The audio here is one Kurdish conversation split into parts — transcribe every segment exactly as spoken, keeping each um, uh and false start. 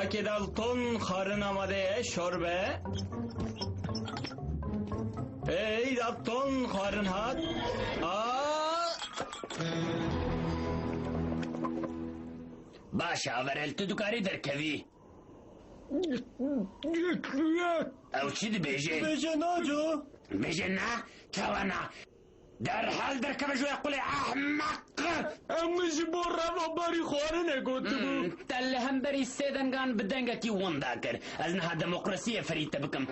Akê Dalton, xwarin amade ye, şor be. Ey Dalton, xwarin hat. A! Baş e, Averel, tu dikarî derkevî. Ew çi dibêje? Bêje naco. Bêje na, çawa na? Derhal derkeve ji wê qulê ehmeq! Em ji bo reva berî xwarinê gotibû. Hmm, te li hemberî sê dengan bi dengekî winda kir. Ez niha demokrasiyê ferî te bikim.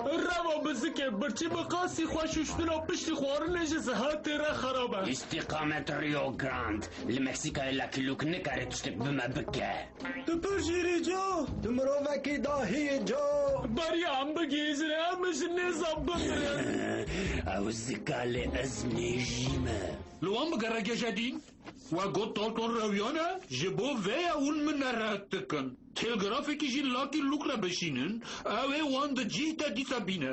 Reva bizikê birçî bi qasî xwe şuştina piştî xwarinê ji sihetê re xerab e. Îstîqamet Rio Grande. Li Meksîkayê Lucky Luke nikare tiştek bi me bike. Tu pir jîr î co. Tu mirovekî dahî yî co. Beriya em bigihîjin, em ji nêza bimirin. Ew zika lê ez mejî me. Li wan bigere geje dîn. We got Dalton rewiyane, ji bo vê ye hûn min nerehet dikin. Telgrafekî jî Lucky Luke re bişînin, ew ê wan di cih de dîsa bîne.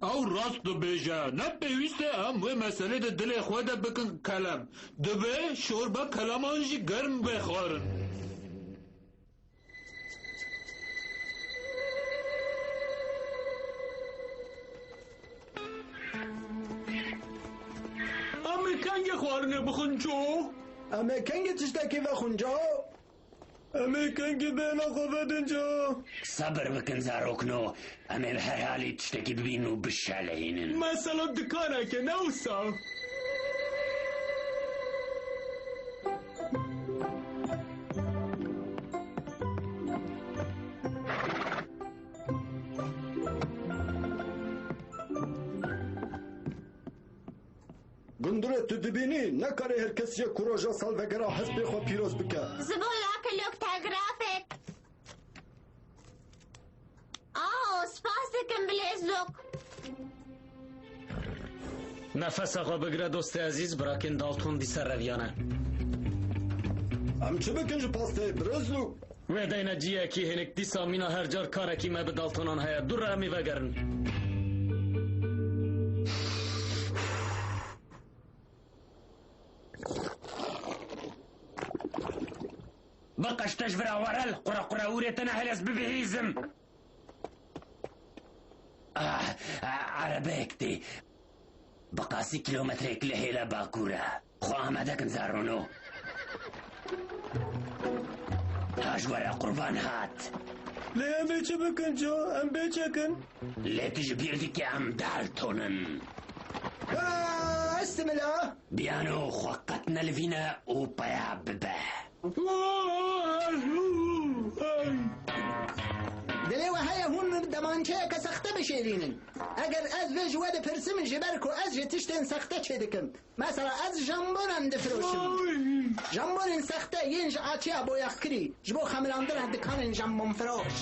Ew rast dibêje, ne pêwîst e em wê meselê di dilê xwe de bikin kelem. Divê şorbe keleman jî germ bê xwarin. Em ê kengê xwarinê bixwin co? Em ê kengê tiştekî vexwin co? Em ê kengî bêhna xwe vedin ca. Sebir bikin zarokno, em ê bi her halî tiştekî bibînin û bişeleyînin. Mesela dikaneke, ne wisa? Gundurê, tu dibînî, nekarê her kes yek ku roja salvegera hespê xwe pîroz bike. Ji bo Lucky Luke telgrafek. Aw, spas dikim bilêzok. Nefesa xwe bigire dostê ezîz, birakên Dalton dîsa reviyane. Em çi bikin ji pastê, birêz Luke? Wê deyne ciyekî hinik, dîsa mîna her car karekî me bi Daltonan heye. Dû re em ê vegerin. Biqeşte ji vir Averel, qura qura hûrê te nehêle ez bibihîzim. Ah, ah, erebeyek tê. Bi qasî kilometrek li hêla bakur e. Xwe amade kin zarono. Ha ji we re qurban hat. Lê em ê çi bikin co? Em bê çekin. Lê tu ji bîr dikî em Dalton in. Ha, estimila. Biyano xwe qet nelivîne û peya bibe. Dilê we heye hûn min bi demançeyeke sexte bişêrînin? Eger ez vê ji we dipirsim, ji ber ku ez ji tiştên sexte çêdikim. Mesela ez jambonan difiroşim. Oy! Jambonên sexte yên ji aciya boyaxkirî, ji bo xemilandina dikanên jambonfiroş.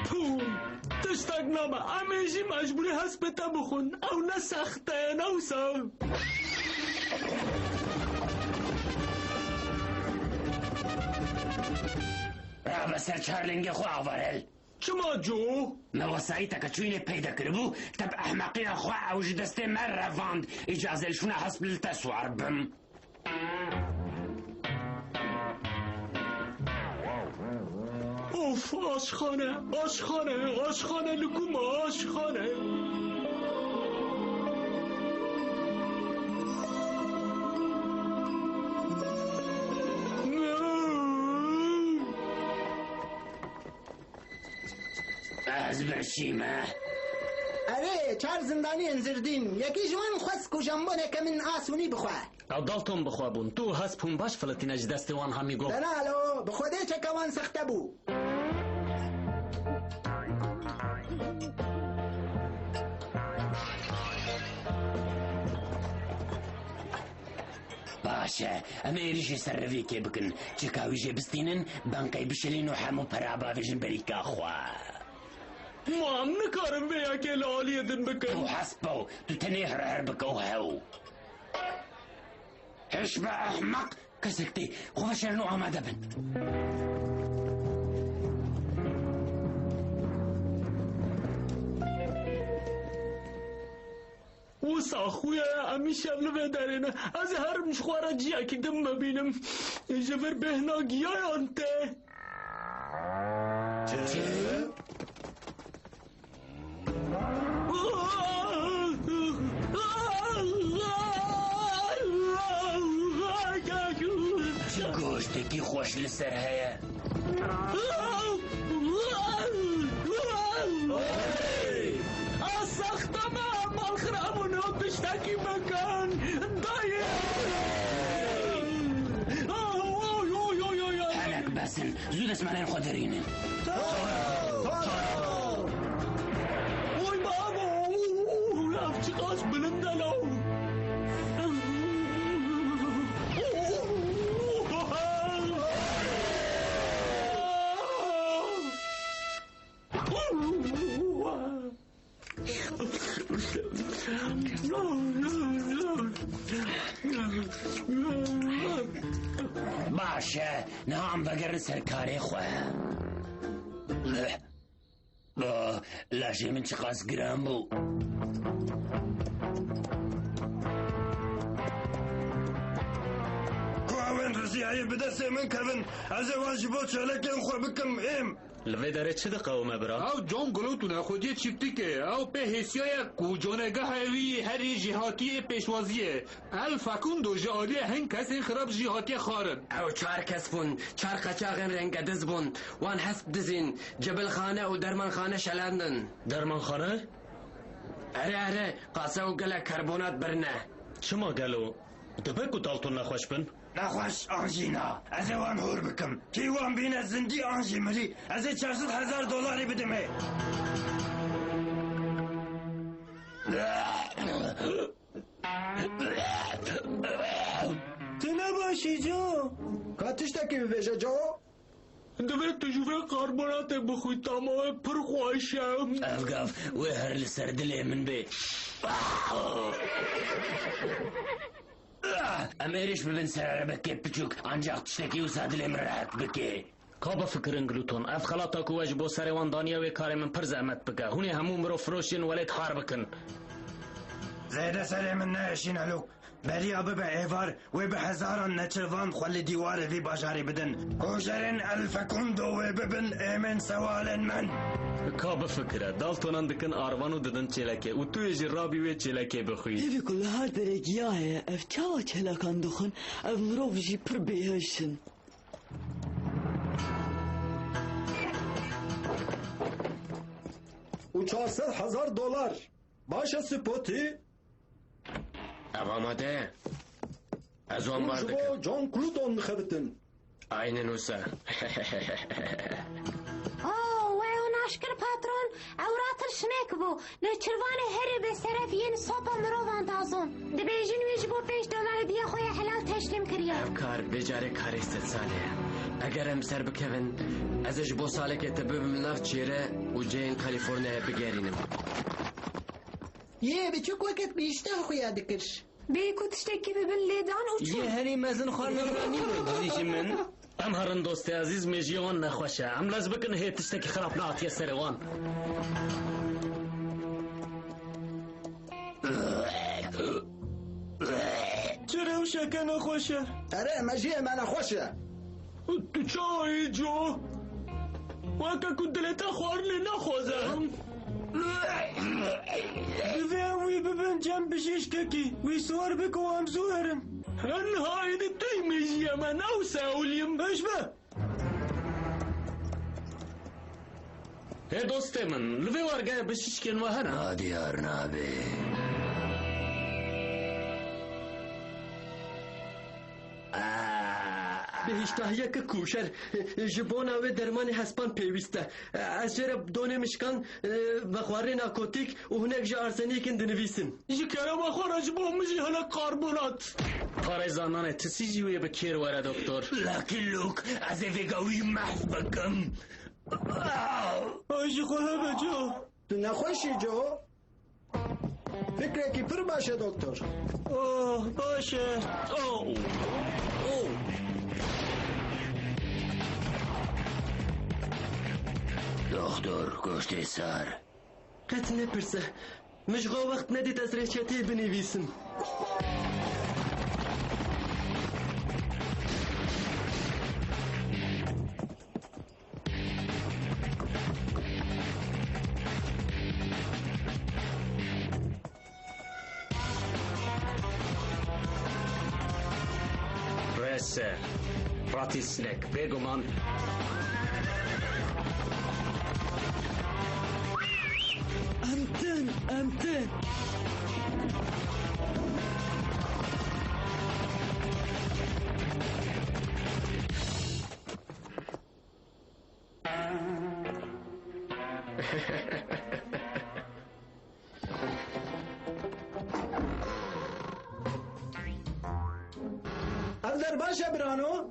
Pû! Tiştek nabe, em ê jî mecbûrî hespê te bixwin. Ew ne sexte ye, ne wisa? Rabe ser çar lingê xwe, Avarel. Çima co? Me wesayîteke çûyînê peyde kiribû, te bi ehmeqiya xwe ew ji destê me revand. Îcaze li şûna hesp li te siwar bim. Of, aşxane, aşxane, aşxane li ku me, aşxane. Ez birçî me. Erê, çar zindaniyên zirdîn, yekî ji wan xwest ku jamboneke min a sûnî bixwe. Ew Dalton bixwe bûn. Tu û hesp hûn baş filitîne ji destê wan hemî go. Denalo, bi xwedê çeka wan sexte bû. Baş e, em ê êrîşê ser revîkê bikin. Çika wî jê bistînin, banqê bişilîn û hemû pera bavêjin berîka xwe. Ma em nikarin vê yekê li aliyê din bikin. Tu hesp be, tu tenê here here bike û hew. Hiş be ehmeq, kesek tê, xwe veşêrin û amade bin. Wisa xuya ye, em îşev li vê derê ne. Ez ê herim ji xwe re ciyekî din bibînim. Ji vir bêhna giyayan tê. Çi? Çi goştekî xweş li ser heye. Ez saxta me, malxirabûn û tiştekî bikin. Dayê! Oy, oy, oy, oy, oy. Hinek bes in. Zû destmalên xwe derînin. Oy babo! Ev çiqas bilind e law! Baş e, niha em vegerin ser karê xwe. Ah, lajê min çiqas giran bû. Ku ew ên riziyayê bi destê min kevin, ez ê wan ji bo çêlekên xwe bikim êm. Li vê derê çi diqewime, bira? Ew John Glut û nexwediyê çîftikê ye. Ew pê hêsiyaye ku canegehê wî herî jêhatiyê pêşwazî ye. El Facundo ji aliyê hin kesên xirab jî hatiye xwarin. Ew çar kes bûn, çar qeçaxên rengediz bûn. Wan hesp dizîn, cibilxane û dermanxane şelandin. Dermanxane? Erê, erê, qase û gelek karbonat birine. Çima gelo? Dibe ku Dalton nexweş bin? Nexweş an jî na. Ez ê wan hûr bikim. Kî wan bîne zindî an jî mirî, ez ê çar sed hezar dolarî bidimê. Tu ne baş î, Joe? Ka tiştekî bibêje, Joe? Divê tu ji vê karbonatê bixwî, tama wê pir xweş e. Ev gav wê her li ser dilê min bê. Em êrîş bibin ser erebekê piçûk, ancax tiştekî wisa dilê min rehet bike. Ka bifikirin, Gluton. Ev xelata ku we ji bo serê wan daniye wê karê min pir zehmet bike. Hûn ê hemû mirov firoşiyên welêt har bikin. Zêde serê min neêşîne, Luke. Beriya bibe êvar, wê bi hezaran neçirvan xwe li dîwarê vî bajarê bidin. Kojerên El Fecundo wê bibin êmên sewalên min. Ka bifikire, Daltonan dikin arvan û didin çêlekê û tu yê jî rabî wê çêlekê bixwî. Hêvî ku li her derê giya heye, ev çawa çêlekan dixwin, ev mirov jî pir bêhiş in. Û çar sed hezar dolar. Baş e, Spotî. Ev amade ye. Ez wan bar dikim. Hûn ji bo John Cruton dixebitin. Aynen wisa. Oh, we ew naşkir patron, ew ratir şinek bû. Nêçirvanê herî bêseref yên sopa mirovan dazon. Dibêjin wî ji bo pênc dolarê diya xwe ya helal teşlîm kiriye. Ev kar vê carê karê sed salê ye. Eger em ser bikevin, ez ê ji bo salekê te bibim nav çêre û cihên Kalîforniyayê bigerînim. Yê biçûk wekek bi îştah xuya dikir. Bê ku tiştekî bibin lê dan û çûn. Yê herî mezin xwarinê bira nîne dizî ji min. Em herin dostê ezîz, mêjiyê wan nexweş e. Em lez bikin hê tiştekî xirab nehatiye serê wan. Çi rewşeke nexweş e. Erê, mejiyê me nexweş e. Tu çawa yî, Joe? Weke ku dilê te xwarinê naxwaze. Divê ew wî bibin cem bijîşkekî. Wî siwar bike û em zû herin. Her niha êdî tu yî mêjiyê me, ne wisa ewilî yim. Beş be. Hê dostê min, li vê wargehê bijîşkên we hene? Na, diyar nabe. Bêhiştahiyeke kûşer ji bona wê dermanê hespan pêwîst e. Ez jê re donê mişkan, vexwarê nakotîk û hinek ji arsenîkin dinivîsim. Ji kerema xwe re ji bo min jî hinek karbonat. Parêza nanê tisî jî wê bi kêr were, doktor. Lucky Luke, ez ê vê gawî mehv bikim. Ay, ji xwe hebe, Joe. Tu nexweş î, Joe? Fikrekî pir baş e, doktor. Oh, baş e. Oh. Oh. Doktor, goştê sar. Qet nepirse. Min ji xwe wext nedît ez rêçeteyê binivîsim. Se. Rattlesnake, bêguman. Em tin, em tin. Ev der baş e, birano.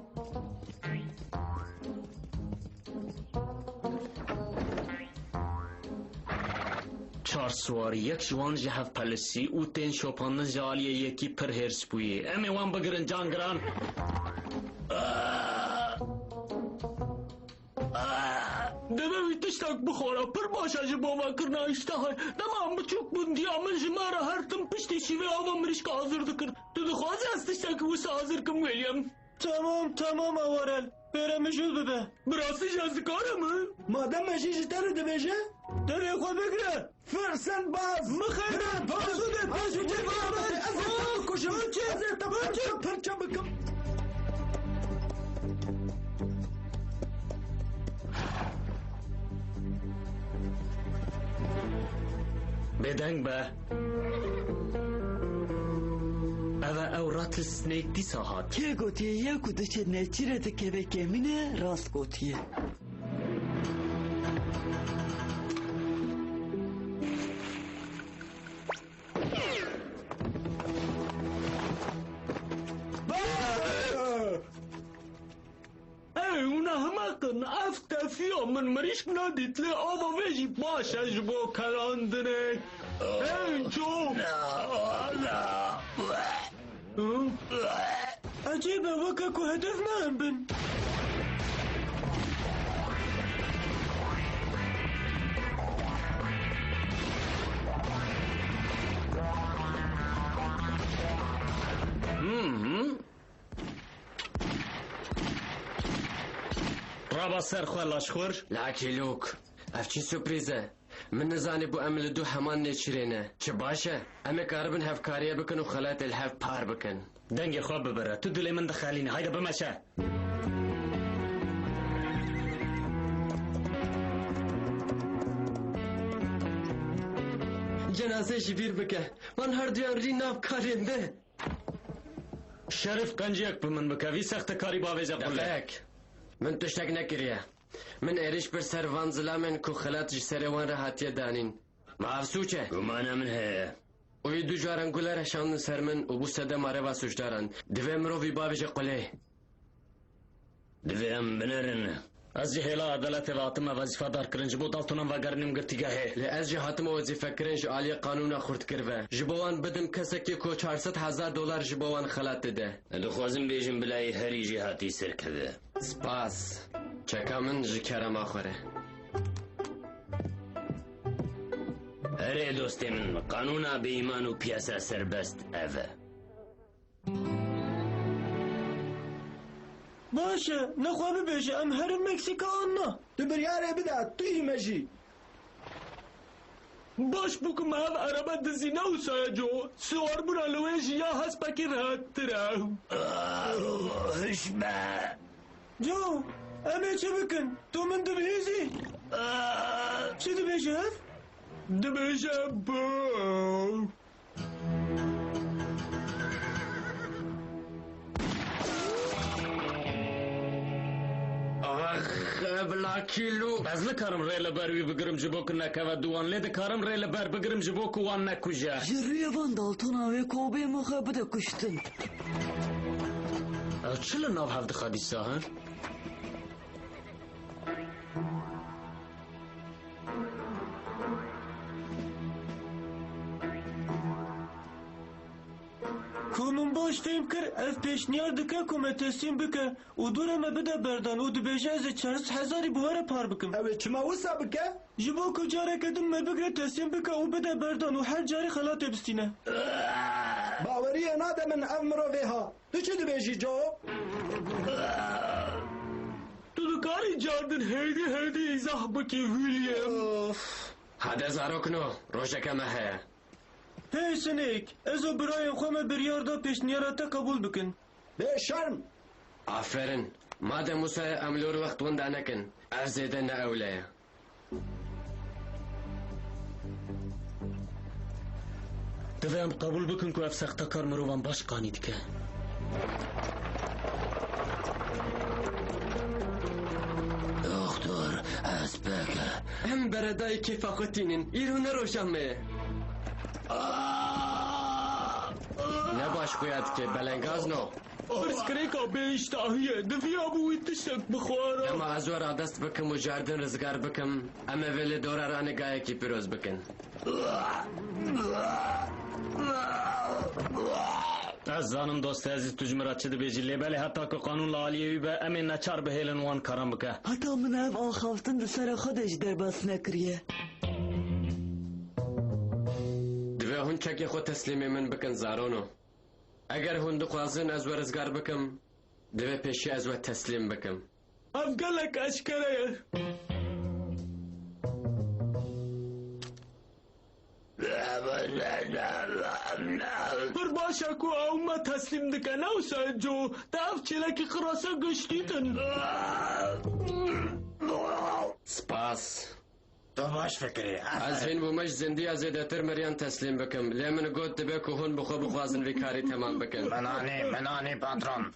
Çar siwarî, yek ji wan jî hevpelisî û tên şopandin ji aliyê yekî pir hêrs bûyî. Em ê wan bigirin, can giran. Deve wî tiştek bixwara, pir baş e ji bo vekirina îştehê. Dema em biçûk bûn, diya min ji me re her tim piştî şîvê ava mirîşka hazir dikir. Tu dixwazî ez tiştekî wisa hazir kim, William? Temam, temam, Awarel. Pêre mijûl bibe. Bi rastî jî ez dikarim, e? Madem mejî ji te re dibêje? Devê xwe bigire. Firsend baz! Mixêr! Paşû de, paşû de! Ez ê te bikujim! Ez ê te pirçe, pirçe bikim! Bêdeng be. Ev e, ew Rattlesnake dîsa hat. Kê gotiye, ya ku diçe nêçîre dikeve kêmîne, rast gotiye. Ey, hûn ehmeq in, ev tefiya min mirîşk nedît, lê ava vê jî baş e ji bo kerandinê. Ey, ço! Ecêb e, weke ku hedef me em bin. Hı hı. Raba ser xwe, laşxwir. Lucky Luke. Ev çi surprîz e? Min nizanîbû em li dû heman nêçîrê ne. Çi baş e? Em ê karibin hevkariyê bikin û xelatê li hev par bikin. Dengê xwe bibire. Tu dilê min dixelînî. Hayde bimeşe. Cenazê ji bîr bike. Van herduyan rî nav karê me. Şerif, qenciyek bi min bike. Vî sextekarî bavêje qulê. Deqeyek. Min tiştek nekiriye. Min êrîş bir ser van zilamên ku xelat ji serê wan re hatiye danîn. Ma ev sûc e? Gumana min heye. Û wî du caran gule reşandin ser min û bû sedema reva sûcdaran. Divê mirovî bavêje qulê. Divê em binerin. Ez ji hêla edeletê ve hatime wezîfedar kirin, ji bo Daltonan vegerînim girtîgehê. Lê ez jî hatime wezîfe kirin, ji aliyê qanûna xurt kirive. Ji bo wan bidim kesekî ku çar sed hezar dolar ji bo wan xelat dide. Ez dixwazim bêjim bilayê herî jêhatî serkeve. Spas. Çeka min ji kerema xwe re. Erê dostê min, qanûna bêîman û piyasa serbest ev e. Baş e, nexwe bibêje, em herin Meksîka an na? Tu biryarê bide, tu hî me jî. Baş bû ku me ev erebe dizî, ne wisa ye, Co. Siwarbûna li wê jî ya hespekî rehettir e. Hiş be. Co, em ê çi bikin? Tu min dibihîzî? Çi dibêje ev? Dibêje bo. Ax, ev Lucky Luke. Ez nikarim rê li ber wî bigirim ji bo ku nekeve dû wan, lê dikarim rê li ber bigirim ji bo ku wan nekuje. Ji rûyê van Daltonan wê ku bê mixwe bide kuştin. Ew çi li nav hev dixe dîsa, he? Ku min baş fêm kir, ev pêşniyar dike ku me teslîm bike û dû re me bide berdan û dibêje ez ê çar sed hezarî bi we re par bikim. Ew ê çima wisa bike? Ji bo ku careke din me bigre, teslîm bike û bide berdan û her carî xelatê bistîne. Baweriyê nade min ev mirovê ha. Tu çi dibêjî, Co? Tu dikarî cardin hêdî hêdî îzah bikî, William? Of. Hade zarokno, rojeke me heye. Hey Snake, ez û birayên xwe me biryar da pêşniyara te qebûl bikin. Bêşerm! Aferin. Madem wisa ye, em li wir wext winda nekin. Ev zêde ne ewle ye. Divê em qebûl bikin ku ev sextekar mirovan baş qanî dike. Doktor, ez peke. Em beredayî kêfa xwe tînin. Îro ne roja me ye. Ne baş xuya dike, belengazno. Pirsgirêka bêîştahî ye. Diviyabû wî tiştek bixwara. Dema ez we radest bikim û jardin rizgar bikim, em ê vê li dora ranê gayekî pîroz bikin. Ez zanim dostê ezîz tu ji min re çi dibêjî, lê belê heta ku qanûn li aliyê wî be, em ê neçar bihêlin wan karan bike. Heta min ev axaftin li serê xwe de jî derbas nekiriye. Divê hûn çekê xwe teslîmê min bikin, zarono. Eger hûn dixwazin ez we rizgar bikim, divê pêşî ez we teslîm bikim. Ev gelek eşkere ye. Pir baş e ku ew me teslîm dike, ne wisa ye Co? Te ev çêlekî qirasa giştîtin. Spas. Tu baş fikirî. Ez hîn bûme ji zindiya zêdetir miriyan teslîm bikim. Lê min got dibe ku hûn bi xwe bixwazin vî karî temam bikin. Min anî, min anî patron.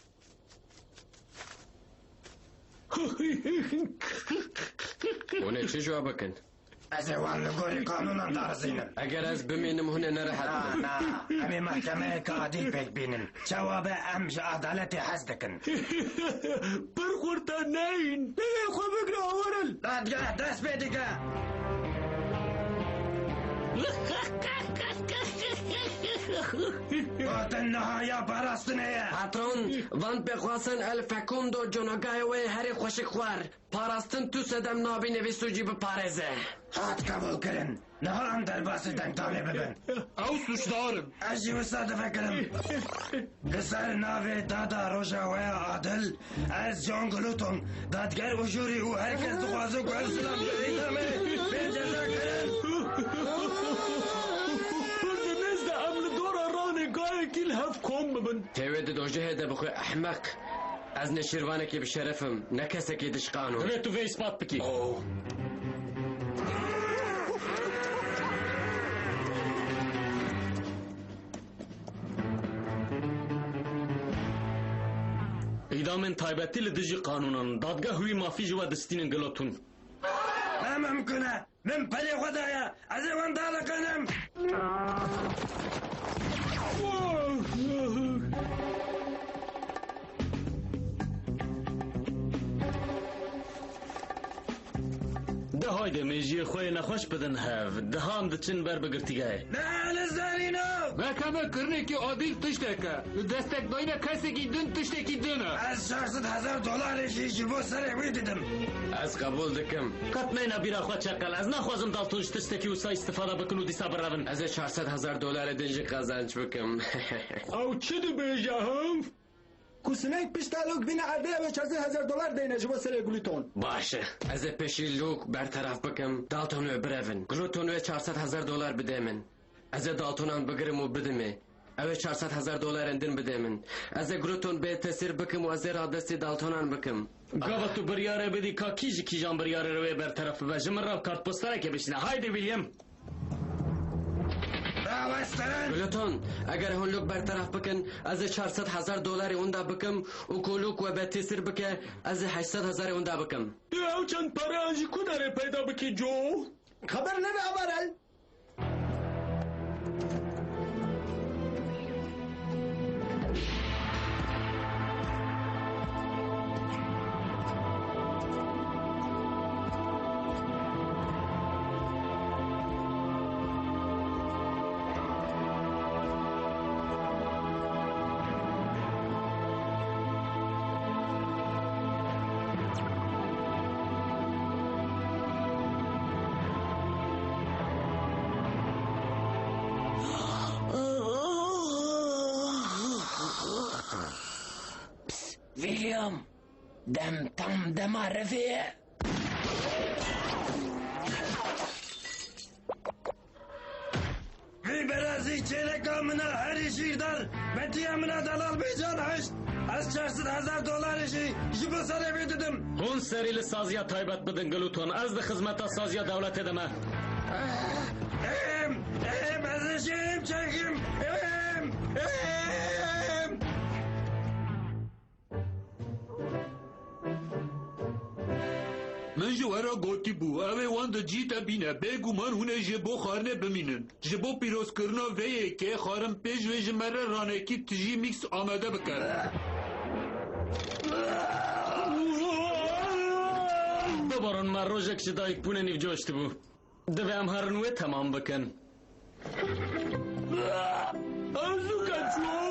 Hûn ê çi ji we bikin? Ez ê wan li gorî qanûnan darizînim. Eger ez bimînim, hûn ê nerehet Na, bin. Na, em ê mehkemeyeke adîl pêk bînin. Çawa be, em ji edaletê hez dikin. Pir xurta neyîn. Dengê xwe bigre, Aweril. Dadgeh dest pê dike. Gotin niha ya parastinê ye. Patron, van pêxwasan El Fecundo conagayê wê herî xweşik xwar. Parastin tu sedem nabîne vî sûcî biparêze. Hat qebûlkirin. Niha em derbasî dengdanê bibin. Ew sûcdar in. Ez jî wisa difikirim. Li ser navê dada roja we ya adil, ez John Gluton, dadger û jûrî û her kes dixwaze ku ev zilam biîdame, bê cezakirin. Pir di nêz de em li dora ranê gayekî li hev kom bibin. Tê wê di dojehê de bixwe ehmeq. Ez nêşîrvanekî bi şeref im, ne kesekî dişqano. Divê tu vê îspat bikî. Oh. Îdamên taybetî li dijî qanûnan in. Dadgeh wî mafî ji we distînin, Gilotûn. Ne mimkun e. Min pelê xwe daye. Ez ê wan daliqînim. De hayde mêjiyê xwe yê nexweş bidin hev. Diha em diçin ber bi girtîgehê. Ne, li zerîno! Mehkeme kirinekî adîl tiştek e. Li destekdayîna kesekî din tiştekî din e. Ez çar sed hezar dolarê jî ji bo serê wî didim. Ez qebûl dikim. Qet meyne bîra xwe çeqel. Ez naxwazim Dalton ji tiştekî wisa îstifade bikin û dîsa birevin. Ez ê çar sed hezar dolarê din jî qezenc bikim. Ew çi dibêje, him? Ku sinek pişta Luke bîne erdê, ew ê çar sed hezar dolar deyne ji bo serê Gluton. Baş e. Ez ê pêşî Luke berteraf bikim, Dalton wê birevin. Gluton wê çar sed hezar dolar bidê min. Ez ê Daltonan bigirim û bidimê. Ew ê çar sed hezar dolarên din bidê min. Ez ê Gluton bê tesîr bikim û ez ê radestî Daltonan bikim. Gava tu biryarê bidî ka kî ji kîjan biryarê re wê berteraf bibe, ji min re kartpostalekê bişîne. Haydi William! Rawestin! Gluton, eger hûn Luke berteraf bikin, ez ê çar sed hezar dolarê winda bikim û ku Luke we betêsir bike, ez ê heşt sed hezarê winda bikim. Tu ew çend pereyan ji ku derê peyda bikî, Joe? Xeber nebe, Averel. Psst, William, dem tam dema revê ye. Vî berazî çêleka min a herî şîrdar, betiya min a delal bêcan hişt. Ez çar sed hezar dolarê jî ji bo serê wê didim. Hûn serî li saziya taybet bidin, Gluton. Ez di xizmeta saziya dewletê de me. Em, em, ez ê jê em çekim. Em, em. Min ji we re gotîbû, ew ê wan di cî de bîne. Bêguman hûn ê ji bo xwarinê bimînin. Ji bo pîrozkirina vê yekê, xwarin pêş wê ji me re ranekî tijî mîks amade bike. Bibarin me rojek ji dayikbûnê nîvcoş dibû. Divê em herin wê temam bikin. Ez zû keçûm.